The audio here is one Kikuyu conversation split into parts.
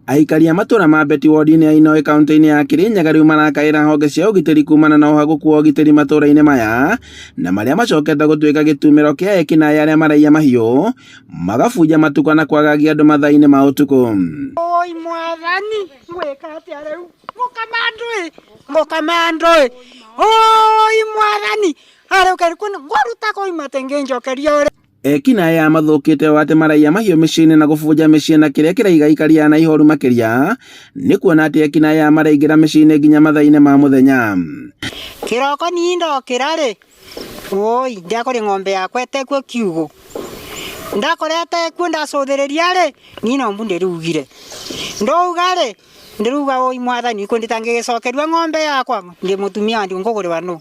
Aikari a matũra ma Beti ward-inĩ ya Inoĩ kaunti-inĩ ya Kirinyaga rĩu marakaĩra honge cia ũgitĩri kumana na ũhagũku wa ũgitĩri matũra-inĩ maya na marĩa macokete gũtuĩka gĩtumĩro kĩa ekinaĩ arĩa maraiya mahiũ magabunja matuka na kwagagia andũ mathaa-inĩ ma ũtukũ. Oi mwathani ngwĩka atĩa rĩu ngũkama ndũĩ ngũkama ndũĩ oi mwathani arĩu ngũruta koima tengĩnjokeria ũrĩ Ekinaĩ aya mathũkĩte ũũ atĩ maraiya mahiũ mĩciĩ-inĩ na gũbunja mĩciĩ na kĩrĩa kĩraiga aikari aya na ihoru makĩria nĩ kuona atĩ ekinaĩ aya maraingĩra mĩciĩ-inĩ nginya mathaa-inĩ ma mũthenya. Kĩroko niĩ ndokĩra rĩ, woi ndakore ng'ombe yakwa ĩtekuo kiugũ, ndakora ĩtekuo ndacũthĩrĩria rĩ, niĩ no mbu ndĩrugire, ndauga rĩ, Ndĩruga ũi mwathani kũ nditangĩgĩcokerua ng'ombe yakwa ndĩ mũtumia wa ndigwa ngũgũrĩrwa nũ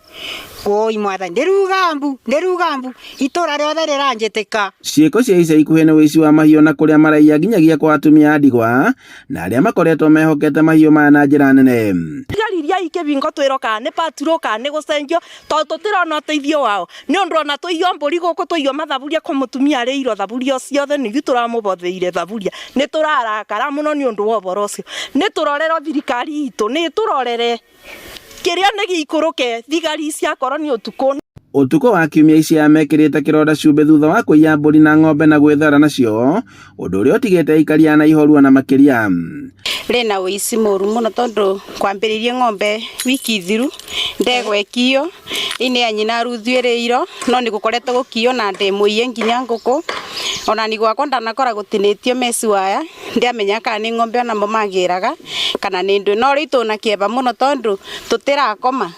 ũi mwathani ndĩruga mbu ndĩruga mbu itũra rĩothe rĩranjĩtĩka. Ciĩko cia ica ikuhĩ nĩ ũici wa mahiũ na kũrĩa maraiya nginyagia kwa atumia a ndigwa na arĩa makoretwo mehokete mahiũ maya na njĩra nene. Thigari iria i kĩbingo twĩrwo kana nĩ patrol kana nĩ gũcenjio tondũ tũtirona ũteithio wao nĩ ũndũ ona twaiywo mbũri gũkũ twaiywo mathaburia kwĩ mũtumia arĩirwo thaburia o ciothe nĩ ithuĩ tũramũbotheire thaburia nĩ tũrarakara mũno nĩ ũndũ wa ũhoro ũcio nĩ tũrorerwo thirikari itũ nĩ ĩtũrorere kĩrĩa nĩ gĩikũrũke thigari ici akorwo nĩ ũtukũ. Ũtukũ wa kiumia ici aya mekĩrĩte kĩronda cumbĩ thutha wa kũiya mbũri na ng'ombe na gwĩthara nacio, ũndũ ũrĩa ũtigĩte aikari a na ihoru ona makĩria. Rĩna ũici mũru mũno tondũ kwambĩrĩirie ng'ombe wiki thiru, ndegwa ĩkĩiywo, ĩno ya nyina ruthu ĩrĩirwo, no nĩ gũkoretwo gũkĩiywo na ndĩ mũiye nginya ngũkũ, ona niĩ gwakwa ndanakora gũtinĩtio mesh wire, ndiamenya kana nĩ ng'ombe onamo magĩraga kana nĩ ndũ, no rĩu twĩna kĩeva mũno tondũ tũtirakoma.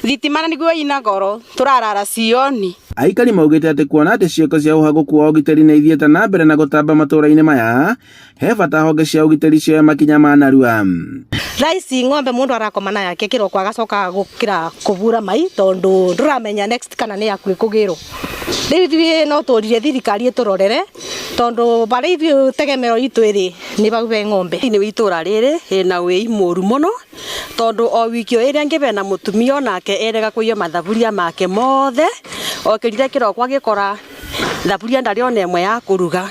Thitima nĩguo ina goro tũrarara cioni. Aikari maugĩte atĩ kuona atĩ ciĩko cia ũhagũku wa ũgitĩri nĩ ithiĩte na mbere na gũtamba matũra-inĩ maya, he bata honge cia ũgitĩri cioe makinya ma narua. Thaa ici ng'ombe mũndũ arakoma na yake kĩroko agacoka gũkĩra kũbura mai tondũ ndũramenya next kana nĩ yaku ĩkũgĩrwo. Rĩu ithuĩ no tũririe thirikari ĩtũrorere tondũ barĩa ithuĩ tegemeo itũ ĩrĩ nĩ bau be ng'ombe. Thĩinĩ wa itũra rĩrĩ rĩna wĩi mũru mũno Tondũ o wiki o ĩrĩa ĩngĩ bena mũtumia onake erĩga kũiywo mathaburia make mothe, okĩrire kĩroko agĩkora thaburia ndarĩ ona ĩmwe ya kũruga.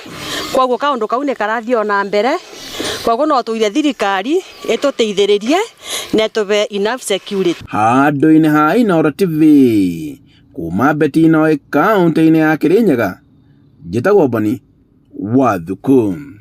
Koguo kaũndũ kau nĩ karathiĩ o na mbere, koguo no tũire thirikari ĩtũteithĩrĩrie na ĩtũhe enough security. Handũ-inĩ ha Inooro TV, kuma Betino kaunti-inĩ ya Kirinyaga, njĩtagwo Boni wa Thuku.